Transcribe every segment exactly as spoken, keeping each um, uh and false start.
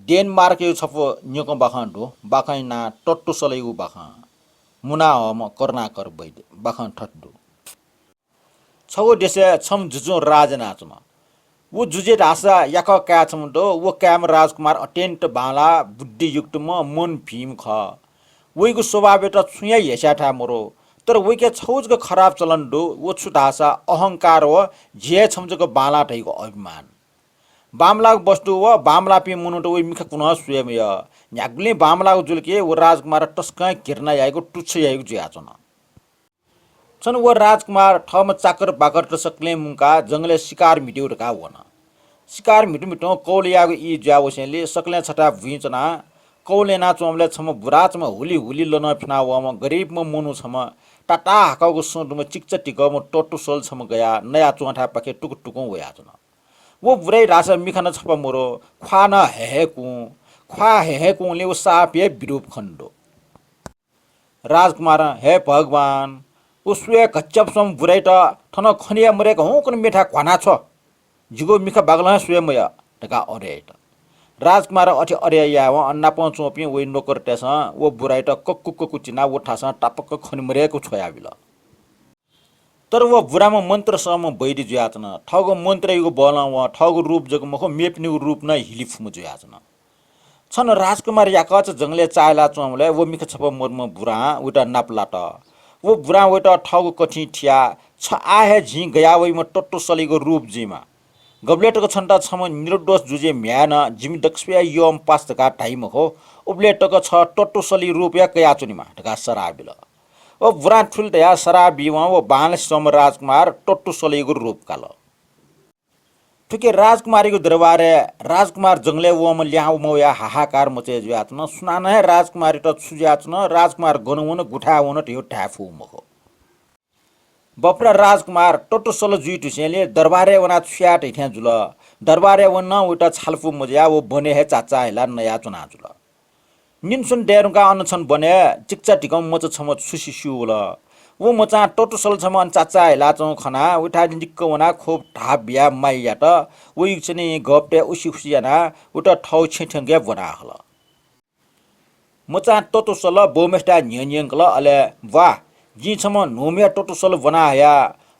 डेनमार्कयागु छपु न्यंकं बाखं दु। बाखंया नां टट्टुसलयागु बाखं। मुना हःम्ह करुणाकर वैद्य। बाखं थथे दु। छगू देशय् छम्ह जुजुं राज यानाच्वन। व जुजुया धाःसा याकः काय् छम्ह दु। व काय्म्ह राजकुमार अत्यन्त बांलाः, बुद्धियुक्तम्ह, मन भिंम्ह खः। वइगु स्वभावयात छुं हे हेस्याये थाय् मरु। तर वइके छगू जक खराब चलन दु। व छु धाःसा अहंकार व झी हे छम्ह जक बांलाः धइगु अभिमान। बांमलाःगु वस्तु व बांमलाःपिं मनूत वइ मिखा कुन्हं स्वये मयः। न्ह्यागुलिं बांमलाःगु जुल कि व राजकुमार तसकं घृणा याइगु, तुच्छ याइगु जुयाच्वन। छन्हु व राजकुमार थःम्ह चाकर बाकरत सकलें मुंकाः जंगलय् शिकार म्हितेगु धकाः वन। शिकार म्हितु म्हितुं कौलायागु ई जुयावसेंलि सकलें छथाय् बुँइ च्वनाः कौला यानाच्वंबलय् छम्ह बुराचाम्ह हुलि हुलि लनं फ्यना वःम्ह गरिबम्ह मनू छम्ह ताताहाकःगु सँ दुम्ह चिकिचा धिकःम्ह टट्टुसल छम्ह गयाः नयाच्वंथाय्‌पाखे टुकुटुकुं वयाच्वन। व बुराइ धाःसा मिखा नं छपा मरु, ख्वाः नं हय्‌हय्‌कुं। ख्वाः हय्‌हय्‌कुंलि व साप हे बिरूप खने दु। राजकुमारं, हे भगवान, व स्वये घच्यापुच्वंम्ह बुराइत थन खने हे मदय्‌क हुंकन मेथाय् घ्वाना छ्व। जिगु मिखा बाकलं हे स्वये मयः धकाः अडय् यात। राजकुमारं अथे अडय् यायेवं अन नापं च्वंपिं वइ नोकरतय्‌सं व बुराइत कक्कु कक्कु चिनाः व थासं तापाक्क खने मदय्‌क छ्वयाबिल। तर व बुराम्ह मन्त्र सःम्ह वैद्य जुयाच्वन। थःगु मन्त्रयागु बलं वं थःगु रूप जक मखु, मेपिनिगु रूप नं हिली फुम्ह जुयाच्वन। छन्हु राजकुमार याकःचा जंगलय् चाःहिला च्वंबलय् व मिखा छपा मदुम्ह बुरां वइत नापलात। व बुरां वइत थःगु कथिं थियाः, छ आः हे जिं गया वइम्ह टट्टुसलयागु रूप जुइमा। गबलय् तक छन्त छम्ह निर्दोष जुजुया म्ह्याय्‌नं जिमि दक्वसिबय् यःम्ह पासा धकाः धाइ मखु, उबलय् तक छ टट्टुसलया रूप हे कयाच्वनेमा धकाः सराः बिल। व बुरां थुलि धयाः सराः बीवं व बांलासे च्वंम्ह राजकुमार टट्टुसलयागु रूप काल। थुकी राजकुमारयागु दरबारय् राजकुमार जंगलय् वंम्ह ल्याहां वम्ह वयाः हाहाकार मचाया जुयाच्वन। सुनानं हे राजकुमारयात छु जुयाच्वन, राजकुमार गन वन, गुथाय् वन धयागु धाये फु मखु। बफरा राजकुमार टट्टुसल जुइ धुसेंलि दरबारय् वनाः छु याये धइथें जुल। दरबारय् वनं वइत छालापु मजुयाः व वनय् हे चाचाःहिलाः नयाच्वना जुल। निन्हु स्वन्हु दये धुंकाः अन छन्हु वनय् चिकिचा धिकःम्ह मचा छम्ह छुसि स्यू वल। व मचां टट्टुसल छम्ह अन चाचाःहिलाच्वंगु खनाः वइथाय् निक्क वनाः ख्वप धाप बियाः माया यात। वइगु छेनय् गःपतय् उसि खुसि यानाः वइत थःगु छेँ थ्यंके ब्वना हल। मचां टट्टुसल बौम्हय्‌सित न्ह्यःने यंकल, अले, ब्वा, जिं छम्ह न्हूम्ह टट्टुसल ब्वना हया।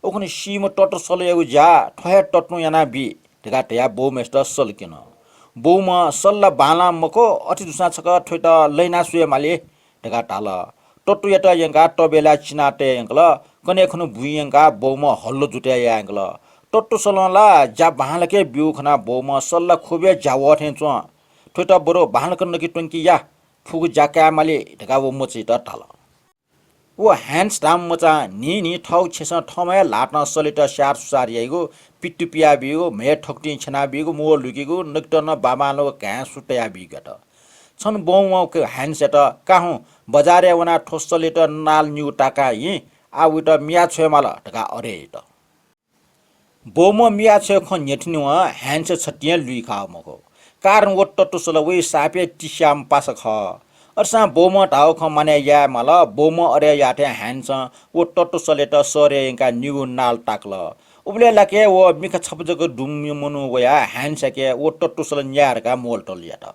उखुन्हु सीम्ह टट्टुसलयागु ज्या थ्व हे टट्टुं यानाबी धकाः धयाः बौम्हय्‌सित सल क्यन। बौम्हं सल ला बांलाः मखु, अथे जूसां छकः थ्वइत लहिना स्वये माली धकाः धाल। टट्टुयात यंकाः तबेलाय् चिना तये यंकल। कन्हय् खुन्हु बुँइ यंकाः बौम्ह हल्लो जुतय् याये यंकल। टट्टुसलं ला ज्या बांलाक हे ब्यूगु खनाः बौम्हं सल ला ख्वबय् ज्या वः थें च्वं। थ्वइत बरु बांलाक नके त्वंकि या, फुगु ज्या काये माली धकाः व मचायात धाल। व ह्यान्स धाःम्ह मचां न्हिं न्हिं थःगु छेँसं थःम्हं हे ल्हातं सलयात स्याहार सुसार याइगु, पित्तु पियाबीगु, म्हय् थकुतिं छ्यनाबीगु, म्वः लुइकेगु, नकेत नं बांबांलाक घाँय् सु तयाबीगु यात। छन्हु बौम्हं ह्यान्सयात, का हुँ, बजारय् वनाः थ्व सलयात नाल निगू ताकाः हिँ, आः वइत मियाछ्वये माल धकाः अडय् यात। बौम्हं मियाछ्वये खँ न्ह्यथनेवं ह्यान्स छतिं हे लुइखाः मखु। कारण व टट्टुसल वइ सापय् तिस्याःम्ह पासा खः। अथेसां बौम्हं धाःगु खँ मानय् याये माल। बौम्हं अडय् याःथें ह्यान्सं व टट्टुसलयात शहरय् यंकाः निगू नाल ताकल। उबलय् लाक्क हे व मिखा छपु जक दुम्ह मनू वयाः ह्यान्सयाके व टट्टुसल न्याये धकाः मोलतोल यात।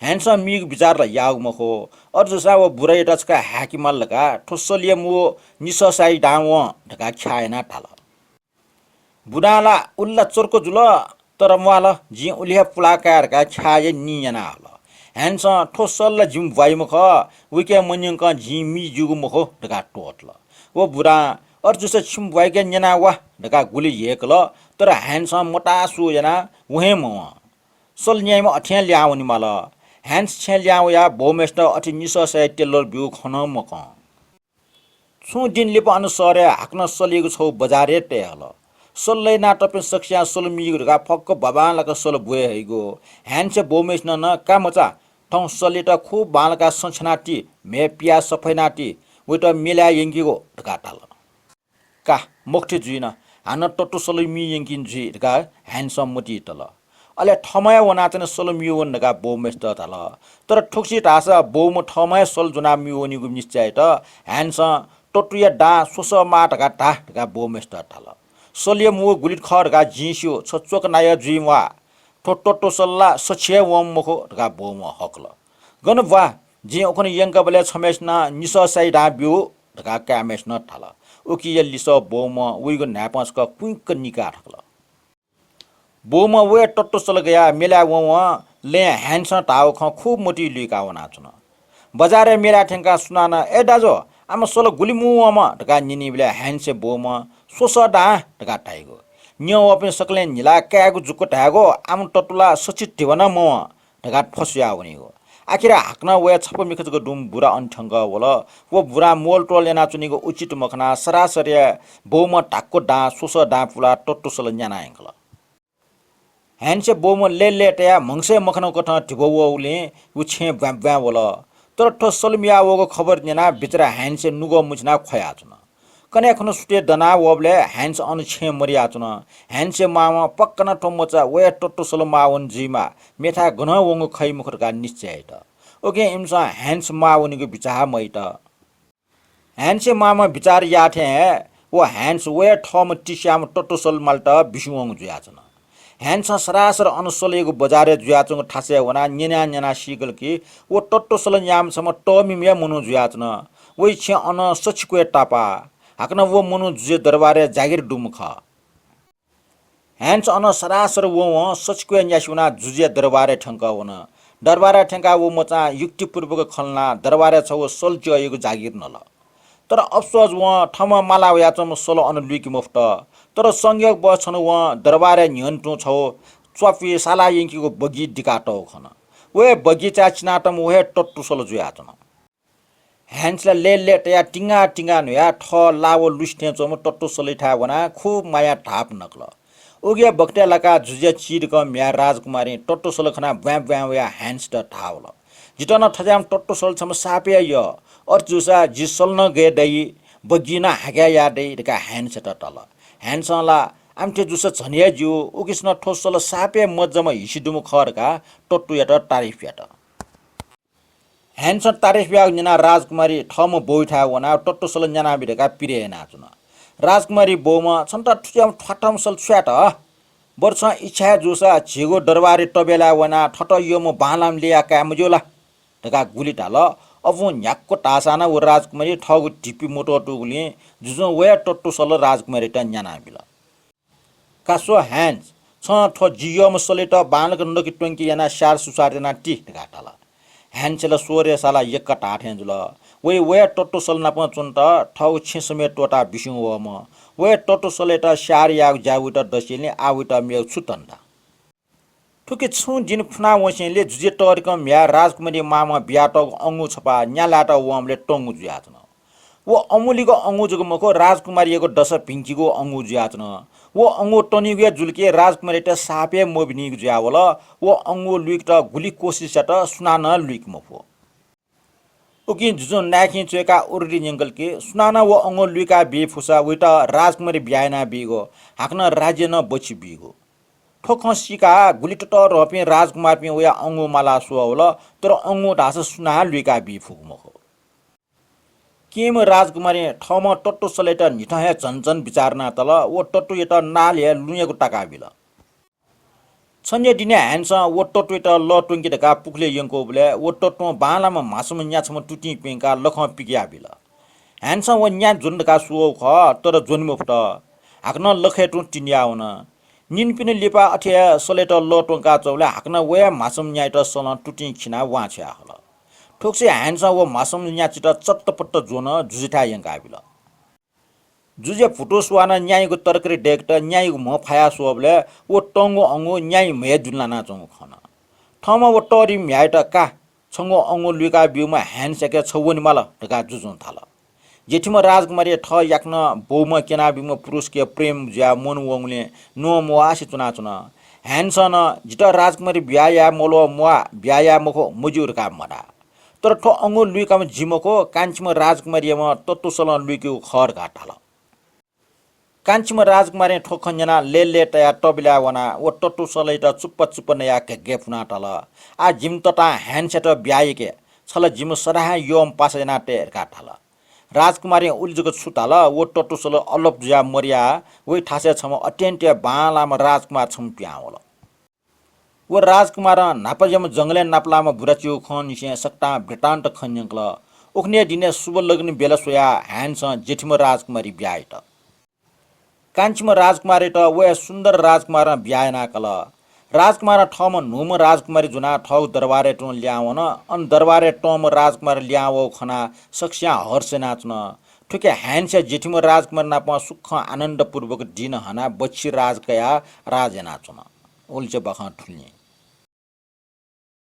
ह्यान्सं मीगु बिचाः ला याःगु मखु। अथे जूसां व बुराइत छकः हाय्‌के माल धकाः थ्व सलया म्वः निसः साइ दां वं धकाः ख्याः यानाः धाल। बुरां ला उलि ला चर्को जुल, तर म्वाल, जिं उलि हे पुलाः काये धकाः ख्याःया निं याना हल। ह्यान्सं थ्व सल ला जिमि ब्वाइम्ह खः, वइके मन्यंकं जिं मी ज्यूगु मखु धकाः त्वःतल। व बुरां, अथे जूसा छिमि ब्वाइके न्यना वा धकाः गुलि ह्यय्‌कल, तर ह्यान्सं मतासु यानाः व हे मवं। सल न्याइम्ह अथें लिहां वनेमाल। ह्यान्स छेँय् लिहां वयाः बौम्हय्‌सित अथे निसः साइ टेलर ब्यूगु खँ नं मकं। छुं दिं लिपा अन शहरय् हाकनं सलयागु छगू बजार हे तये हल। सल लहिनातःपिं सकसियां सल मीगु धकाः फक्व बांबांलाक सल ब्वये हइगु। ह्यान्सया बौम्हय्‌सिनं नं, का मचा, थौं सलयात खुब बांलाकाः सँ छ्यनाति, म्हय् पियाः सफा यानाति, वइत मेलाय् यंकेगु धकाः धाल। का, मखुथि जुइन, हानं टट्टुसल मी यंकिं जुइ धकाः ह्यान्सं मतिइ तल। अले थःम्हं हे वनाच्वने सल म्यू वने धकाः बौम्हय्‌सित धाल। तर थुगुसी धाःसा बौम्ह थःम्हं हे सल ज्वनाः म्यू वनीगु निश्चय यात। ह्यान्सं टट्टुया दां स्वसः माः धकाः धा धकाः बौम्हय्‌सित धाल। सलया म्वः गुलि खः धकाः जिं स्यू, छ च्वक नायः जुइ म्वाः। थ्व तत्वसल ला सछि हे वंम्ह मखु धकाः बौम्हं हकल। गन ब्वाः, जिं उखुन्हु यंकाबलय् छम्हय्सिनं निसः साइ धां ब्यु धकाः काय्म्हय्सिनं धाल। उकिया लिसः बौम्हं वइगु न्हाय्पं छकः कुइक निकाः थकल। बौम्हं वया तत्वसल गयाः मेलाय् वंवं लँय् ह्यान्सं धाःगु खँ खुब मतिइ लुइकाः वनाच्वन। बजारय् मेलाय् थ्यंकाः सुनानं "ए दाजु, आम सल गुलि मू वंम्ह?" धकाः न्यनीबलय् ह्यान्सया बौम्हं "स्वसः दां" धकाः धाइगु। न्यं वःपिं सकलें न्हिलाः "कायेगु जुक्क धायेगु, आम तत्व ला सछि धिबा नं मवं" धकाः फसुया वनीगु। आखिर हाकनं वया छपु मिखा जक दुम्ह बुरा अन थ्यंकः वल। व बुरां मोलतोल यानाच्वनीगु उचित मखनाः सरासर बौम्हं धाक्व दां, स्वसः दां पुलाः तत्वसल न्याना यंकल। ह्यान्सया बौम्ह लय्‌लय् तयाः म्हगसय् मखनागु कथं धिबा वःगुलिं व छेँय् ब्वाँय् ब्वाँय् वल। तर थ्व सल मिया वःगु खबर न्यनाः बिचरा ह्यान्स नुगः मुछिनाः ख्वयाच्वन। कन्हय् खुन्हु सुथय् दना वःबलय् ह्यान्स अन छेँय् मदयाच्वन। ह्यान्सया मांवं पक्का नं थ्व मचा वया तत्वसल माः वने जुइमाः, मेथाय् गनं वंगु खइ मखु धकाः निश्चय यात। उकिं इमिसं ह्यान्स माः वनीगु बिचाः मयात। ह्यान्सया मांम्हं बिचाः याःथें हे व ह्यान्स वया थःम्ह तिस्याम्ह तत्वसल मालेत बिस्युं वंगु जुयाच्वन। ह्यान्सं सरासर अन सलयागु बजारय् जुयाच्वंगु थासय् वनाः न्यनाः न्यनाः सीकल कि व तत्वसल न्याम्ह छम्ह तःमिम्ह हे मनू जुयाच्वन। वया छेँ अन सछि क्वय् तापाः। हाकनं व मनू जुजुया दरबारय् जागिर दुम्ह खः। ह्यान्स अन सरासर वंवं सछि क्वय् न्यासि वनाः जुजुया दरबारय् थ्यंकः वन। दरबारय् थ्यंकाः व मचां युक्तिपूर्वक खँ ल्हानाः दरबारय् छगू सल च्यःयागु जागिर नल। तर अफसोस वं थःम्हं माला वयाच्वंम्ह सल अन लुइके मफुत। तर संयोगवश छन्हु वं दरबारय् न्ह्यःने तुं छगू च्वापुइ साला यंकीगु बग्गी दिकातःगु खन। व हे बग्गी चाय् चिनातःम्ह व हे तत्वसल जुयाच्वन। ह्यान्स ला लय्‌लय् तयाः तिंगा तिंगा न्हुयाः थः लाः व लुसि थें च्वंम्ह तत्वसलयाथाय् वनाः खुब मायां धाप नकल। उकिया बखतय् लाकाः जुजुया चिधिकःम्ह म्ह्याय् राजकुमारीं तत्वसल खनाः ब्वाँय् ब्वाँय् वयाः ह्यान्सयात धाः वल, "जितः नं थज्याःम्ह तत्वसल छम्ह साप हे यः। अथे जूसा जि सल नं गये दइ, बग्गी नं हाकय् याये दइ" धकाः ह्यान्सयात धाल। ह्यान्सं ला "आमथे जूसा झन हे ज्यू, उकिसनं थ्व सल साप हे मज्जाम्ह हिसि दुम्ह खः" धकाः तत्वयात तारिफ यात। ह्यान्सं तारिफ याःगु न्यनाः राजकुमारी थःम्ह बौयाथाय् वनाः तत्वसल न्यानाबी धकाः पिरे यानाच्वन। राजकुमारी बौम्हं "छन्त थुज्याःम्ह थ्वाथम्ह सल छु यात? बरु छं इच्छा हे जूसा झीगु दरबारया तबेलाय् वनाः थःत यःम्ह बांलाःम्ह ल्ययाः काये मज्यू ला?" धकाः गुलि धाल। अबुं न्ह्याक्व धाःसां नं व राजकुमारी थःगु धिपि मत्वःतूगुलिं जुजुं व हे तत्वसल राजकुमारीयात न्यानाबिल। "का स्व ह्यान्स, छं थ्व जि यःम्ह सलयात बांलाक नके त्वंके यानाः स्यार सुसार यानाः ति" धकाः धाल। ह्यान्सया ला स्वरय् साला यक्का धाःथें जुल। वइ व हे तत्वसल नाप च्वनेत थःगु छेँ समेत त्वःताः बिस्युं वःम्ह। व हे तत्वसलयात स्यार यायेगु ज्या वइत दसेंलि आः वइत मेगु छु धन्दा? थुकी छुं दिं फुना वंसेंलि जुजुया तःधिकःम्ह म्ह्याय् राजकुमारी मांम्हं बियातःगु अंगू छपा न्या लायेत वंबलय् तंगु जुयाच्वन। व अमूलिगु अंगू जक मखु, राजकुमारीयागु दशा भिंकीगु अंगू जुयाच्वन। व अंगू तनीगु हे जुल कि राजकुमारीयात साप हे मबिनीगु जुयावल। व अंगू लुइकेत गुलि कोसिस यात, सुनानं लुइके मफु। उकिं जुजुं नाय्‌खिं च्वय्‌काः उरुरि न्यंकल कि सुनानं व अंगू लुइका बी फुसा वइत राजकुमारी ब्याहा यानाबीगु, हाकनं राज्य नं बछि बीगु। थ्व खँ सीकाः गुलि ततःधंपिं राजकुमारपिं वयाः अंगू मालाः स्वः वल, तर अंगू धाःसा सुनां लुइका बी फुगु मखु। केहेँम्ह राजकुमारीं थःम्हं तत्वसलयात न्हिथं हे झन झन बिचाः यानातल। व तत्वयात नालय् लुँयागु ताकाबिल। छन्हु दिनय् ह्यान्सं व तत्वयात लः त्वंके धकाः पुखुलय् यंकूबलय् व तत्वं बांलाःम्ह म्हासुम्ह न्या छम्ह तुतिं प्यंकाः लखं पिकयाबिल। ह्यान्सं व न्या ज्वन धकाः स्वःगु खः, तर ज्वने मफुत। हाकनं लखय् तुं तिनयावन। निन्हु पिन्हु लिपा अथे हे सलयात लः त्वंका च्वंबलय् हाकनं व हे म्हासुम्ह न्यायात सलं तुतिं खिनाः वां छ्वया हल। थुगुसी ह्यान्सं व म्हासुम्ह न्या चित चत्तपत्त ज्वन जुजुथाय् यंकाबिल। जुजुया भुतुस्वानं न्यायागु तरकारी दय्‌केत न्यायागु म्ह फाया स्वःबलय् व तंगु अंगू न्याया म्हय् दुने लानाच्वंगु खन। थःम्हं व तःधि म्ह्याय्‌यात का, छंगु अंगू लुइका ब्यूम्ह ह्यान्सयाके छ वनेमाल धकाः जुजुं धाल। जेठीम्ह राजकुमारी थः याकनं बौम्हं क्यनाबीम्ह पुरुषके प्रेम जुयाः मन वंगुलिं न्वं म्वाःसे च्वनाच्वन। ह्यान्सं नं जितः राजकुमारी ब्याहा याये मल्वः म्वाः, ब्याहा याये मखु, मज्यू धकाः मधाः। तर थ्व अंगू लुइकाम्ह जि मखु, कान्छिम्ह राजकुमारीयाम्ह तत्वसलं लुइकेगु खः धकाः धाल। कान्छिम्ह राजकुमारीं थ्व खँ न्यनाः लय्‌लय् तयाः तबेलाय् वनाः व तत्वसलयात चुप्पा चुप्पा नयाः घेग्घे फुनाः धाल, आः जिमि ततां ह्यान्सयात ब्याहा याके, छ ला जिमि सदां हे यःम्ह पासा यानातये धकाः धाल। राजकुमारीं उलि जक छु धाल, व तत्वसल अलप जुयाः मदयाः वइ थासय् छम्ह अत्यन्त हे बांलाःम्ह राजकुमार छम्ह पिहां वल। व राजकुमारं न्हापाज्याम्ह जंगलय् नापलाःम्ह बुराच्वय् खंनिसें सकतां वृत्तान्त खँ न्यंकल। उखुन्हु दिनय् शुभ लग्न बेला स्वयाः ह्यान्सं जेठीम्ह राजकुमारी ब्याहा यात। कान्छीम्ह राजकुमारीत वया सुन्दर राजकुमारं ब्याहा यानाकल। राजकुमारं थःम्ह न्हूम्ह राजकुमारी ज्वनाः थःगु दरबारय् तुं लिहां वन। अन दरबारय् तंम्ह राजकुमार लिहां वःगु खनाः सकसियां हर्ष यानाच्वन। थुखे ह्यान्सया जेठीम्ह राजकुमारी नाप सुखं आनन्दपूर्वक दिन हनाः बच्छि राज कयाः राज यानाच्वन। उलिच्या बाखं थुलि।